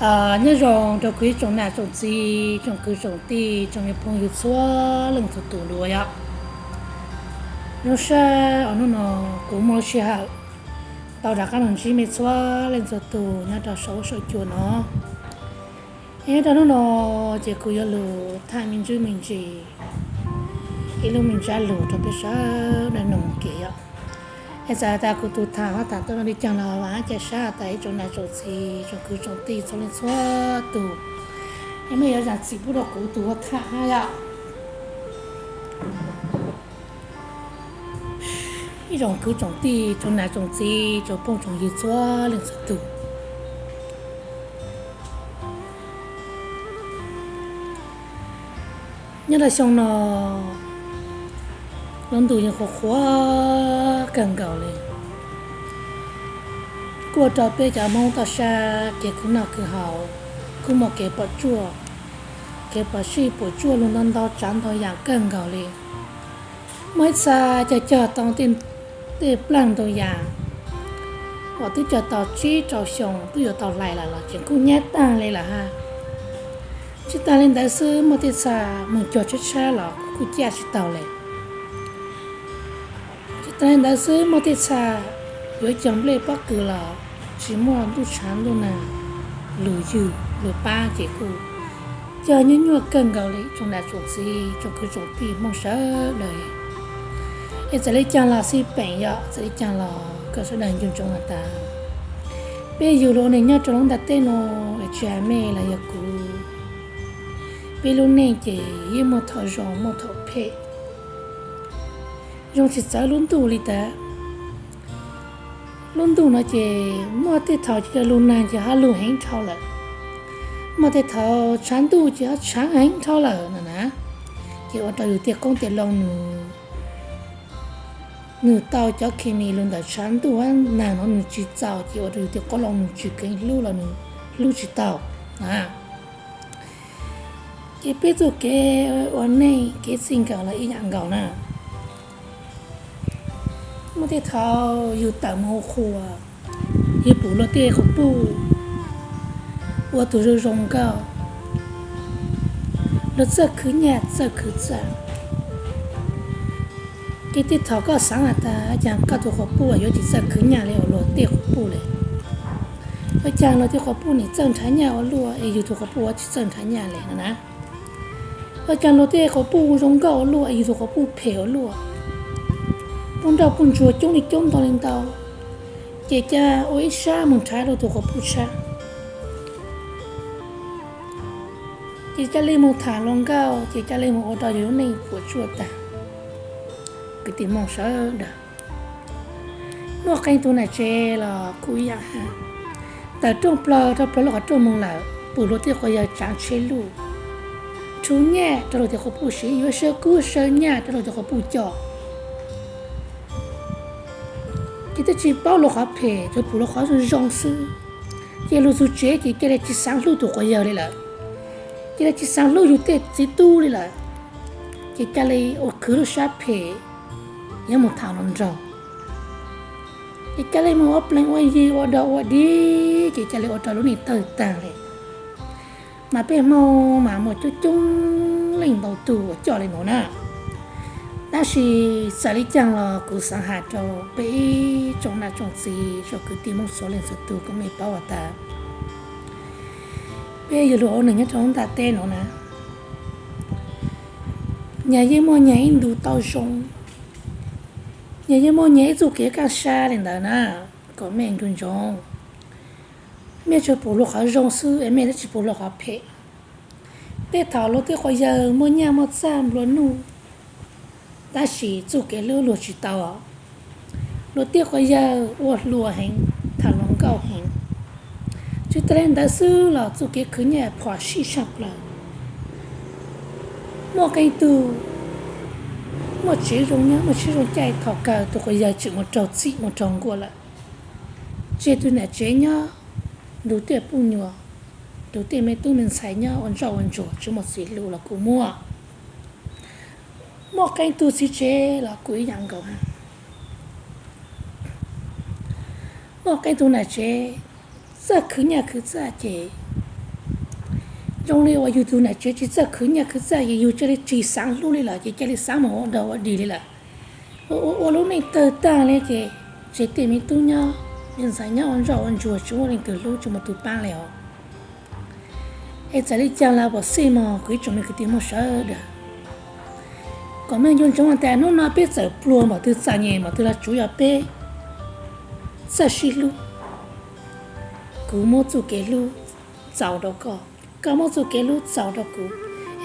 Nyob zoo rau kuv ib tsoom nam tsoom txiv, tsoom kwv tsoom tij, tsoom me phooj ywg txhua leej txhua tus dua yom. Zoo sab os, hnub no kuv muaj lub sij hawm tau rov qab los ntsib mej txhua leej txhua tus nyob rau saum huab saum cua no. Es nyob rau hnub no ces kuv yuav lug tham me ntsis me ntsis ib lub me ntsab lug rau peb sawv daws noog ua ke yom. Es txawm tas kuv tus tham hab tham tuaj no li caag los vam thiab cia siab tas ib tsoom nam tsoom txiv, tsoom kwv tsoom tij txhua leej txhua tus, es mej yuav zam txim pub rau kuv tus ua tham hab yom. Ib tsoom kwv tsoom tij, tsoom nam tsoom txiv, tsoom phooj tsoom ywg txhua leej txhua tus. Nyob rau xyoo no lub ntuj yeej qhuav qhuav kawg nkaus li, kuj ua rau peb cov Hmoob toj sab kev khwv noj khwv haus kuj muaj kev pom tsuaj, kev pom sij pom tsuaj lug ntau ntau tsav ntau yaam kawg nkaus li. Muaj ib txha cog cog tau tej plaag ntau yaam uas twb cog tau tsib rau xyoo twb yuav tau hlais lawm los tseem kuj nyab taag li lawm hab. Tsis taag li ntawd xwb, muaj tej txha moog cog tshaib tshaib los kuj caj tsis taug li. Tsis taag li ntawd xwb, muaj tej txha yuav cog nplej pob kws los tsis muaj ntuj tshav ntuj naag lug ywg lug pab ces kuj cog nyuaj nyuaj kawg nkaus li tsoom nam tsoom txiv, tsoom kwv tsoom tij Hmoob sawv daws. Es txawm li caag los xij peem yom, txawm li caag los kom sawv daws nco ntsoov has tas peb yug lug ua neeg nyob rau lub ntiaj teb no, tsis has mej los yog kuv, peb lub neej ces yeej muaj thaum zoo muaj thaum phem. Zoo tsis txawv lub ntuj li tas. Lub ntuj no ces muaj tej thaum ces yog lug naag ces ho lug heev dhau lawm, muaj tej thaum tshav ntuj ces ho tshav heev dhau lawm no na. Ces ua rau yug tej qoob tej loo nws, nws tau cov khes mis lug ntawm tshav ntuj hab naag no nws tsis txaus ces ua rau yug tej qoob loo nws tsis kheev hlub los nws hlub tsis tau na. Ces peb txuj kev ua neej kev txij nkawm los ib yaam nkaus na. Muaj tej thaum yug tawm moog ua qhua, yug pum luag tej quas puj ua tug zoo zoo nkauj, luag txawj khwv nyaj txawj khwv txaj. Ces tej thaum koj xaav has tas caag koj tug quas puj yuav tsis txawj khwv nyaj li uas luag tej quas puj le? Ua caag luag tej quas puj nim txawj nrhav nyaj ua luaj es yug tug quas puj yuav tsis txawj nrhav nyaj le no na? Ua caag luag tej quas puj zoo nkauj ua luaj es yug tug quas puj phem ua luaj? Puj nrauj puj ntsuag coob li coob ntau li ntau, ces ca ua ib sab moog nrhav luag tug quas puj tshab. Ces ca le moog tham hluas nkauj, ces ca le moog ua rau yug lub neej puas tsuaj taag. Kwv tij Hmoob sawv daws, muaj qee tug nam tsev los kuj ib yaam hab, tawm rooj plaws rau plaws lub qhov rooj moog lawm, pum luag tej quas yawg tsaav tsheb luj, rhu nyaj rau luag tej quas puj siv, yuav saw kub saw nyaj rau luag tej quas puj coj. Ces twb tsis paub luag qhov phem, tsuas pum luag qhov zoo zoo xwb, ces luag tug tsev ces ca le tsis xaav hlub tug quas yawg li lawm, ca le tsis xaav hlub yug tej txiv tub li lawm. Ces ca le ua khwv lub sab phem yuav moog tham hluas nraug, ces ca le moog ua plees ua yi ua dog ua dig, ces ca le ua rau lub neej tawg taag li. Mas peb Hmoob mas muaj coob coob leej ntau tug uas coj le nuav na. Tab sis txawm li caag los kuv xaav has rau peb ib tsoom nam tsoom txiv, tsoom kwv tij Hmoob txhua leej txhua tug kom mej paub has tas peb yug lug ua neeg nyob rau lub ntiaj teb nuav na, nyag yeej muaj nyag ib ntu tau zoo, nyag yeej muaj nyag ib txuj kev kaaj sab li ntawd na, kom mej nco ntsoov. Mej tsuas pum luag qhov zoo xwb es mej twb tsis pum luag qhov phem. Tej thaum luag tej quas yawg muaj nyaj muaj txaj nplua nuj, tab sis txuj kev hlub luag tsis tau. Luag tej quas yawg ua hluas heev, tham hluas nkauj heev, tsis tas li ntawd xwb los txuj kev khwv nyaj phom sij tshaj plaws. Muaj qee tug muaj tsev zoo nyob muaj tsev zoo caij, thaum kawg tug quas yawg tseem mus raug txim mus raug nkuaj lawm. Tseg tug nam tsev nyob, nrug tej puj nyuam, nrug tej me tub me ntxhais nyob ua ntsoj ua ntsuag tsis muaj txiv hlub los kuj muaj. Muaj qee tug txiv tsev los kuj ib yaam nkaus hab. Muaj qee tug nam tsev txawj khwv nyaj khwv txaj ces Zoo li uas yus tus nam tsev tsis txawj khwv nyiaj khwv txiaj, yus cia li tsis xaav hlub li lawm ces cia li xaav mus ua dog ua dig li lawm. Ua ua ua lub neej tawg tag li ces tsev tej me tub nyob, me ntxhais nyob ua ntsoj ua ntsuag tsis muaj leej twg hlub tsis muaj tus paab li os. Es txawm li cas los pom xij mog kuv ib tsoom me kwv tij Hmoob sawv daws, kom meej nco ntsoov tas hnub no peb txawm pluag npaum twg txom nyem npaum twg los tsuav yog peb txawj sib hlub. Kuv muab txuj kev hlub txaus rau koj, koj muab txuj kev hlub txaus rau kuv,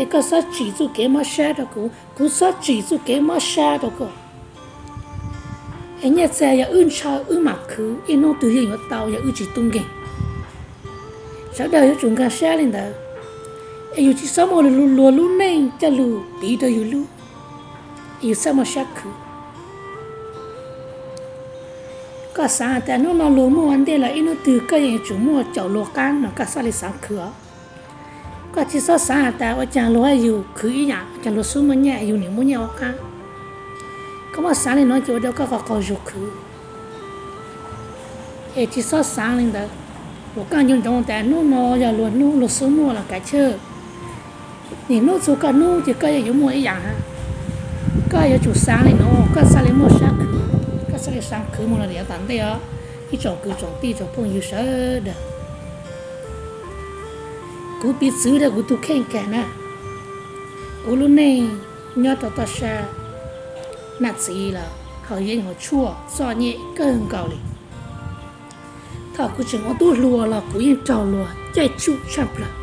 es koj xob tsim txuj kev mob sab rau kuv, kuv xob tsim txuj kev mob sab rau koj. Es nyiaj txiag yog wb ntshaw wb mam khwv, ib hnub twg yeej yuav tau yog wb tsis tub nkeeg. Sawv daws yuav tsum nkag siab li ntawd, es yus tsis xob muab luag lub neej coj lug piv rau yus hlub, es yus txhob muaj sab khwv. Koj xaav tas hnub no luag muaj ua ntej los ib hnub twg koj yeej yuav tsum muaj caum luag qaab no koj xob li xaav khwv os. Koj tsis xob xaav has tas ua caag luag hab yus khwv ib yaam, ua caag luag xub muaj nyiaj yus nim muaj nyiaj ua qaab. Koj muab xaav li no ces ua rau koj qaug qaug zug khwv. Es tsis xob xaav li ntawd, kuas koj nco ntsoov tas hnub no yog luag hnub luag xub muaj los kav chawj, nim hnub txug koj hnub ces koj yeej yuav muaj ib yaam hab. Koj yuav tsum xaav li no, koj txhob li muaj sab khwv, koj txhob li xaav khwv mus los yav tom ntej os. Ib tsoom kwv tsoom tij tsoom phooj ywg sawv daws, kuv piv txwv rau kuv tus kheej kag na. Kuv lub neej nyob rau toj sab, nam txiv los haus yeeb haus tshuaj txom nyem kawg nkaus li. Thaum kuv tseem ua tub hluas los kuv yeej raug luag caij tsuj tshaj plawg.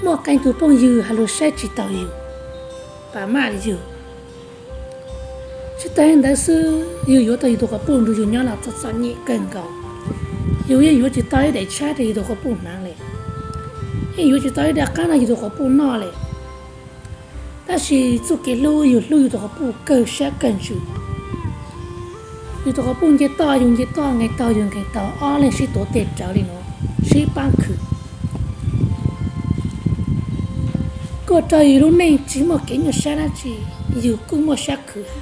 Muaj qee tug phooj ywg has lug saib tsis taus yus, pam maj yus. Tsis tas li ntawd xwb, yus yuav tau yus tus quas puj nrug yus nyob los txom txom nyem kawg nkaus. Yus yeej yuav tsis tau ib daim tshab rau yus tus quas puj hnav li, yeej yuav tsis tau ib daim qaab noj yus tus quas puj noj li. Tab sis txuj kev hlub, yus hlub yus tus quas puj kawg sab kawg ntsws. Yus tus quas puj nce toj yus nce toj, nqes taug yus nqes taug, ob leeg sib tuav tes rawv li no, sib paab khwv. Kuj ua rau yus lub neej tsis muaj kev nyuaj sab dab tsi, yus kuj muaj sab khwv hab.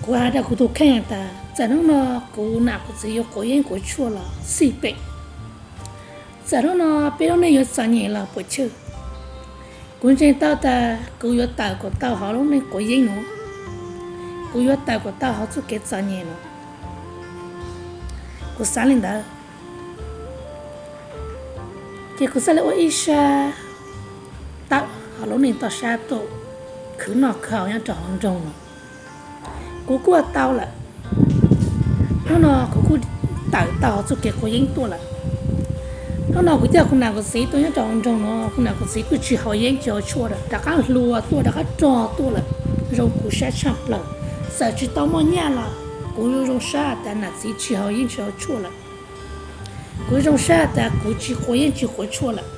Kuv has rau kuv tus kheej tas txawm hnub no kuv nam kuv txiv yuav quav yeeb quav tshuaj los xij peem, txawm hnub no peb lub neej yuav txom nyem los puas chawj, kuv ntseeg tau tas kuv yuav tawm kom tau hauv lub neej quav yeeb nuav, kuv yuav tawm kom tau hauv txuj kev txom nyem nuav. Kuv xaav li ntawd, ces kuv txhaj li ua ib sab tawm hauv lub neej toj sab tuaj khwv noj khwv haus nyob rau hauv nroog no. Kuv kuj ua tau lawm. Hnub no kuv kuj tawm tau hauv txuj kev quav yeeb tuaj lawm. Hnub no kuv coj kuv nam kuv txiv tuaj nyob rau hauv nroog no, kuv nam kuv txiv kuj tsis haus yeeb tsis haus tshuaj lawm, rov qab hluas tuaj rov qab rog tuaj lawm, zoo kuv sab tshaj plaws. Txawm tsis tau muaj nyaj los kuv zoo sab tas nam txiv tsis haus yeeb tsis haus tshuaj lawm. Kuv zoo sab tas kuv tsis quav yeeb tsis quav tshuaj lawm.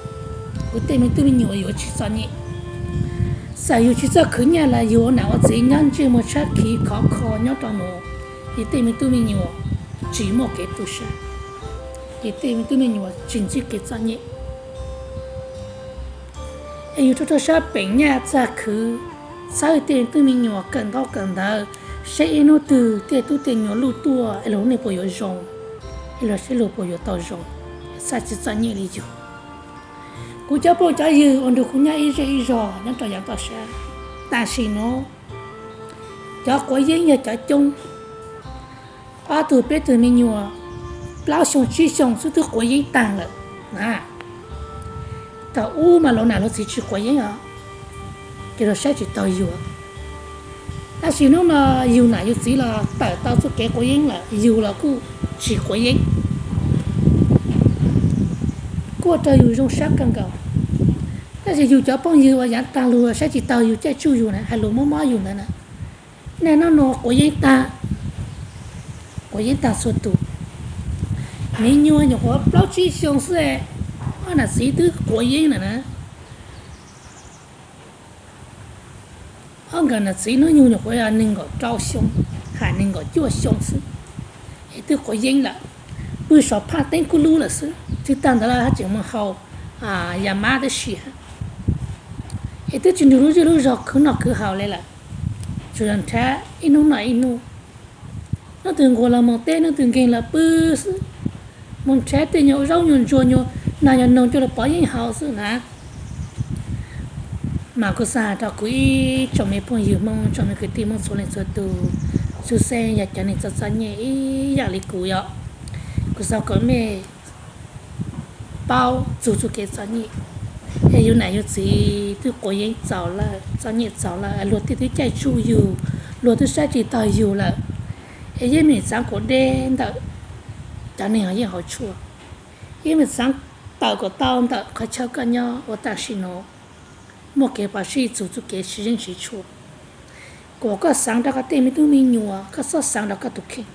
Kuv tej me tub me nyuam yuav tsis txom nyem. Txawm yus tsis txawj khwv nyaj los yus ua nam ua txiv nyob ntsej muag tshab khiv khov kho nyob rau nuav, yus tej me tub me nyuam tsis muaj kev tu sab, yus tej me tub me nyuam tsis ntsib kev txom nyem. Es yus rau rau sab peem nyaj txag khwv, txhawb tej tub me nyuam kawm ntaub kawm ntawv, saib ib hnub twg tej tub tej nyuam luj tuaj es luag lub neej puas yuav zoo, es luag saib luag puas yuav tau zoo, txhaj tsis txom nyem li yus. Kuv cov phooj cov ywg uas nrug kuv nyob ib zej ib zog nyob rau yav toj sab, tam sim nuav cov quav yeeb yog cov coob. Ob tug peb tug me nyuam plaub xyoo tsib xyoo xwb twb quav yeeb tag lawm na. Thaum ub mas luag nam luag txiv tsis quav yeeb os, ces luag saib tsis taus yus. Tab sis hnub no yus nam yus txiv los tawm tau txuj kev quav yeeb lawm, yus los kuj tsis quav yeeb, kuj ua rau yus zoo sab kawg nkaus. Tab sis yus cov phooj ywg uas yav tag lug saib tsis taus yus caij tsuj yus na, hais lus mob mob yus ntawd na, nej hnub no quav yeeb tag, quav yeeb tag txhua tus. Me nyuam nyuam qhuav plaub tsib xyoo xwb, ob nam txiv twb quav yeeb lawm na. Ob nkawm nam txiv hnub nyoog nyuam qhuav yog nees nkaum rau xyoo, hais nees nkaum cuaj xyoo xwb, es twb quav yeeb lawm, pw saum phaj teeb kub lub lawm xwb. Tsis tag ntawd los haj tseem mus haus yas mab tab sis, es twb tsis nrug lub zej lub zog khwv noj khwv haus li lawm, tsuas yog nrhav ib hnub noj ib hnub. Hnub twg nquag los moog teb, hnub twg nkeeg los pw xwb. mus nrhiav tej nyuag zaub nyuag ntsuag nyuag nas nyuag noog coj los pov yeeb haus xwb na. Mas kuv xav hais rau kuv ib tsoom me phooj ywg Hmoob, tsoom me kwv tij Hmoob txhua leej txhua tus, txhua xeeb yog cov neeg txom txom nyem ib yam li kuv yom, kuv xav kom mej paub txug txuj kev txom nyem, es yus nam yus txiv twb quav yeeb txaus lawm, txom nyem txaus lawm, luag tej twb caij tsuj yus, luag twb saib tsis taus yus lawm, es yeej meem txaav kaum deb ntawm cov neeg hauv yeej hauv tshuaj, yeej meem txaav tawm kom tau ntawm qhov chaw koj nyob ua tam sim no, muaj kev phom sij txug txuj kev sib zeeb sib tshuaj. Kuas koj xaav rau koj tej me tub me nyuam, koj txhob xaav rau koj tus kheej.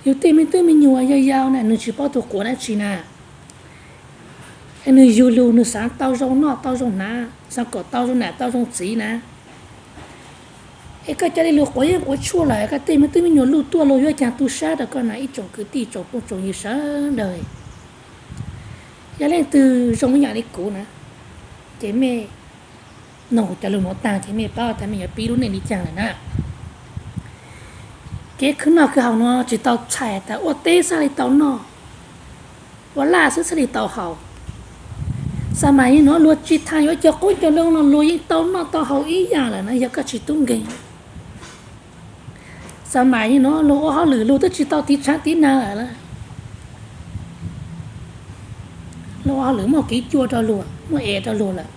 Yus tej me tub me nyuam yau yau na, nws tsis paub tus quav dab tsi na, es nws yug lug nws xaav tau zoo noj tau zoo hnav, xaav kom tau zoo nam tau zoo txiv na, es koj cia li lug quav yeeb quav tshuaj lawm, koj tej me tub me nyuam luj tuaj luag yuav caag tu sab rau koj na ib tsoom kwv tij tsoom phooj tsoom ywg sawv daws. Yog leej twg zoo ib yam li kuv na, ces mej noog kuv cov lug nuav taag ces mej paub tas mej yuav pib lub neej li caag lawm na. Kev khwv noj khwv haus nuav tsis tau txhais tas ua teb xwb li tau noj, ua laj xwb xwb li tau haus. Xab mas li nuav luag tsis tas yuav cog qoob cog loo los luag yeej tau noj tau haus ib yam lawm na yog koj tsis tub nkeeg. Xab mas li nuav luag ua hauj lwm luag twb tsis tau tiv tshaav tiv nag lawm, luag ua hauj lwm muaj kev cua rau luag, muaj es rau luag lawm,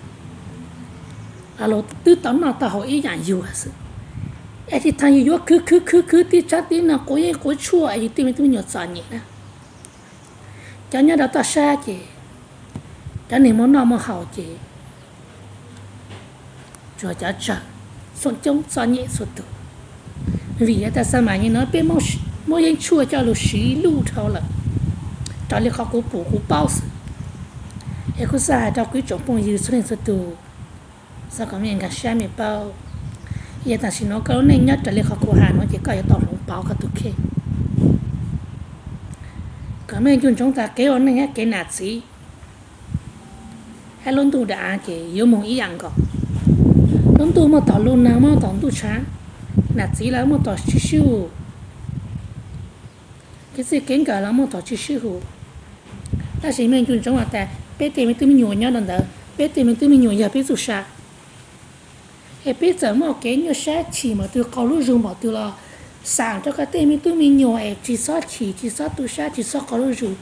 los luag twb tau noj tau haus ib yam yug xwb. Es tsis tas yus yuav khwv khwv khwv khwv tiv tshaav tiv nag quav yeeb quav tshuaj es yus tej me tub me nyuam txom nyem na. Cov nyob rau toj sab ces cov neeg muaj noj muaj haus ces tsuas cov tsawg, xoom coob txom nyem txhua tug. Vim yog tas xab mas li nuav peb muab yeeb tshuaj coj lug siv luj dhau lawm, raws li qhov kuv pum kuv paub xwb. Es kuv xav hais rau kuv ib tsoom phooj ywg txhua leej txhua tug, xav kom mej nkag siab mej paub, yog tam sim nuav koj lub neej nyob raws li qhov kuv has nuav ces koj yuav tau hloov pauv koj tus kheej. Kom mej nco ntsoov tas kev ua neej hab kev nam txiv hab lub ntuj dag av ces yuav moog ib yam nkaus. Lub ntuj muaj tog lub nag, muaj tog ntuj tshav, nam txiv lawv muaj tog tsis sib hum, kev txij kev nkawm los muaj tog tsis sib hum. Tab sis mej nco ntsoov has tas peb tej me tub me nyuam nyob rau ntawd, peb tej me tub me nyuam yog peb txuj sa. Es peb txawm muaj kev nyuaj sab chim npaum twg, qaug lub zug npaum twg los xam rau koj tej me tub me nyuam es tsis txhob chim, tsis txhob tu sab, tsis txhob qaug lub zug,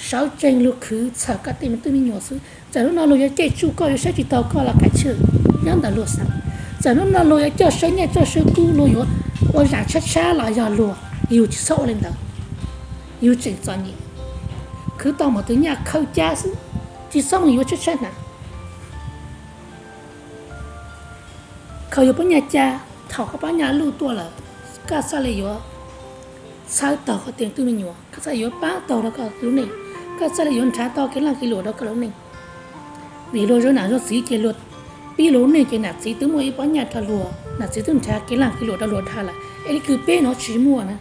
sawv tsees lug khwv txhawm koj tej me tub me nyuam xwb. Txawm hnub no luag yuav caij tsuj koj, yuav saib tsis taus koj los kav tsij, nyob ntawm luag xav. Txawm hnub no luag yuav coj saw nyaj coj saw kub, luag yuav ua zam tshab tshab los yog luag, yus tsis txhob ua li ntawd. Yus tseem txom nyem, khwv tau npaum twg nyaj khaws ca xwb, tsis txhob mus yuav tshab tshab hnav. Khaws yus pob nyaj ca, thaum koj pob nyaj luj tuaj lawm, koj txhaj li yuav txhawb taug koj tej tub me nyuam, koj txhaj yuav paab taug rau koj lub neej, koj txhaj li yuav nrhav tau kev laaj kev luam rau koj lub neej. Vim luag zoo nam zoo txiv ces luag pib luag lub neej ces nam txiv twb muaj ib pob nyaj rau luag, nam txiv twb nrhav kev laaj kev luam rau luag dhau lawm. Es le kws peb no tsis muaj na,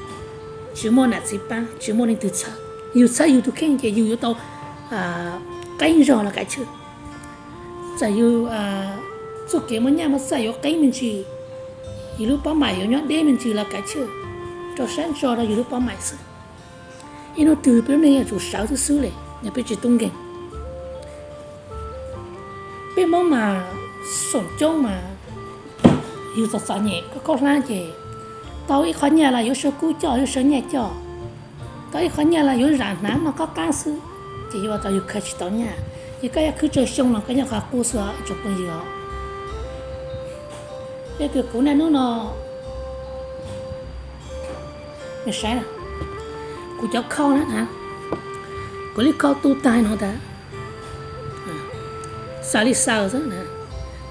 tsis muaj nam txiv paab, tsis muaj leej twg txhawb, yus txhawb yus tus kheej ces yus yuav tau qeeb zog los kav tsij. Txawm yus txuj kev muaj nyaj muaj txaj yuav qeeb me ntsis, yus lub paub maim yuav nyob deb me ntsis los kav tsij, rau sab ntso rau yus lub paub maim xwb. Ib hnub twg peb lub neej yuav tsum sawv xwb xwb le, yog peb tsis tub nkeeg. Peb Hmoob mas xoom coob mas yus txom txom nyem khaub khaub hlab ces tau ib qho nyaj los yuav saw kub coj, yuav saw nyaj coj, tau ib qho nyaj los yuav zam hnav noj qab qab xwb, ces yuav ua rau yus khaws tsis tau nyaj. Ces koj yuav khwv tsawg xyoo los koj nyob qhov qub xwb os ib tsoom phooj ywg os. Yog kws kuv niaj hnub no saib, kuv cov khau na, kuv li khau tu tag nuav tas, xaws li xaws xwb.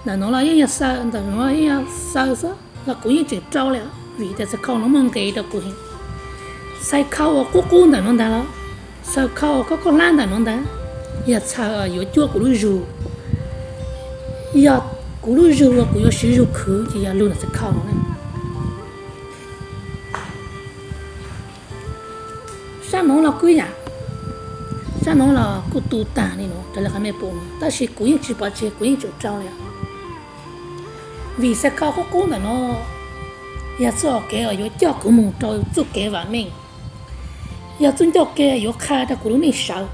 Ntawm nuav los yeej yog xaws, ntawm nuav yeej yog xaws xwb los kuv yeej tseem rau li, vim tas xaws khau nuav muaj nqis rau kuv heev. Xaws khau uas qub qub ntawm nuav ntag los, xaws khau uas khaub khaub hlab ntawm nuav ntag, yog xaws yuav cuab kuv lub zug, yog kuv lub zug uas kuv yuav siv zug khwv ces yog lug ntawm xaws khau nuav na. Sab nuav los kuj ib yam, sab nuav los kuj tu tag li nuav raws li qhov mej pum nuav, tab sis kuv yeej tsis pov tseg, kuv yeej tseem rau li. Vim xaws khau qub qub ntawm nuav yog txoj kev uas yuav coj kuv mus rau txoj kev vam meej. yog txuj ncauj ke yuav qha rau kuv lub neej sawv.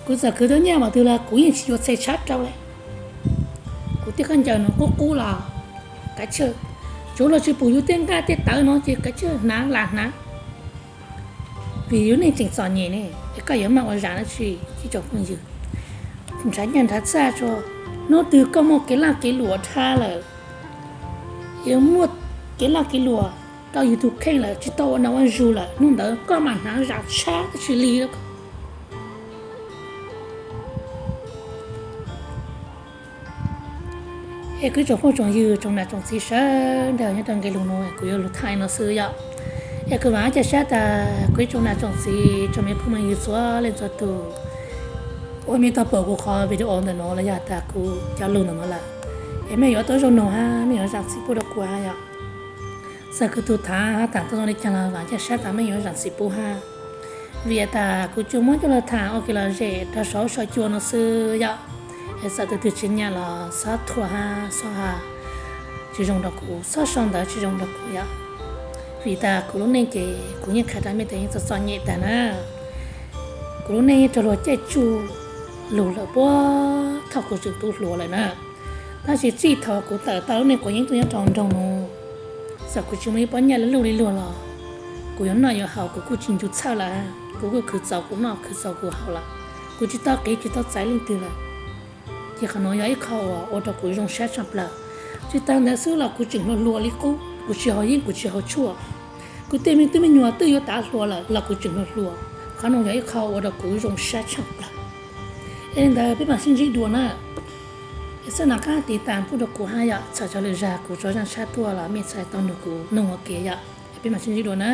Kuv txawm khwv tau nyiaj npaum twg los kuv yeej tsis yuav txhais tshab rau li. Kuv tej khaub ncaws no qub qub los kav tsij, tsuav luag tsis pum yus tej nqaj tej tawv no ces kav tsij hnav lam hnav. Vim yus neej tseem txom nyem ne, es koj yuav maj ua zam dab tsi? Ib tsoom phooj ywg, nrhav nyaj nrhav txaj tso. Hnub twg koj muaj kev laj kev luam dhau lawm, yuav muaj kev laj kev luam rau yus tus kheej lawm, tsis tau ua noj ua zug lawm, hnub ntawd koj mam hnav zam tshab dab tsi li. Es kuv ib tsoom phooj tsoom ywg, tsoom nam tsoom txiv sawv daws nyob rau nqe lus no kuv yuav lug thaij no xwb yom. Es kuv vam caj sab tas kuv ib tsoom nam tsoom txiv, tsoom me phooj me ywg txhua leej txhua tus uas mej tau pom kuv qhov video ntawm no los yog tas kuv cov lus ntawm no lawm, es mej yuav tau zoo nug hab mej yuav zam txim pub rau kuv hab yom. Txawm kuv tus thaam hab thaam tau zoo li caag los vam caj sab tas mej yuav zam txim pub hab, vim tas kuv tsuas muab coj lug thaam ua kev lom zem rau saum huab saum cua no xwb yom. Es txawm tus twg tsis nyiam los xob thuam hab xob has, tsis zoo rau kuv, xob sau ntawv tsis zoo rau kuv yom. Vim tas kuv lub neej ces kuv yeej qha rau mej tas yeej txom txom nyem tag na. Kuv lub neej yeej raug luag caij tsuj lug lawm puag thaum kuv tseem tub hluas lawm na. Tab sis txij thaum kuv tawm tau lub neej quav yeeb tuaj nyob rau nroog no, txawm kuv tsis muaj ib pob nyiaj luj li luag los kuv yuav noj yuav haus kuv kuj tsis ncu txhawj lawm, kuv kuj khwv txaus kuv noj khwv txaus kuv haus lawm, kuv tsis tau qiv tsis tau txais leej twg lawm. Ces qhov no yog ib qho uas ua rau kuv zoo sab tshaj plaws. Tsis tas ntawd xwb los kuv tseem hluas hluas li qub, kuv tsis haus yeeb kuv tsis haus tshuaj. Kuv tej me tub me nyuam twb yuav tav hluas lawm los kuv tseem hluas hluas. Qhov no yog ib qho ua rau kuv zoo sab tshaj plaws. Es li ntawd peb mam sib ntsib dua na. Es xab nam qab tiv tas pub rau kuv hab yom, txhawm tsawg lwm zag kuv tso zaaj tshab tuaj los mej txhais tau nrug kuv noog ua ke yom. Es peb mam sib ntsib dua na.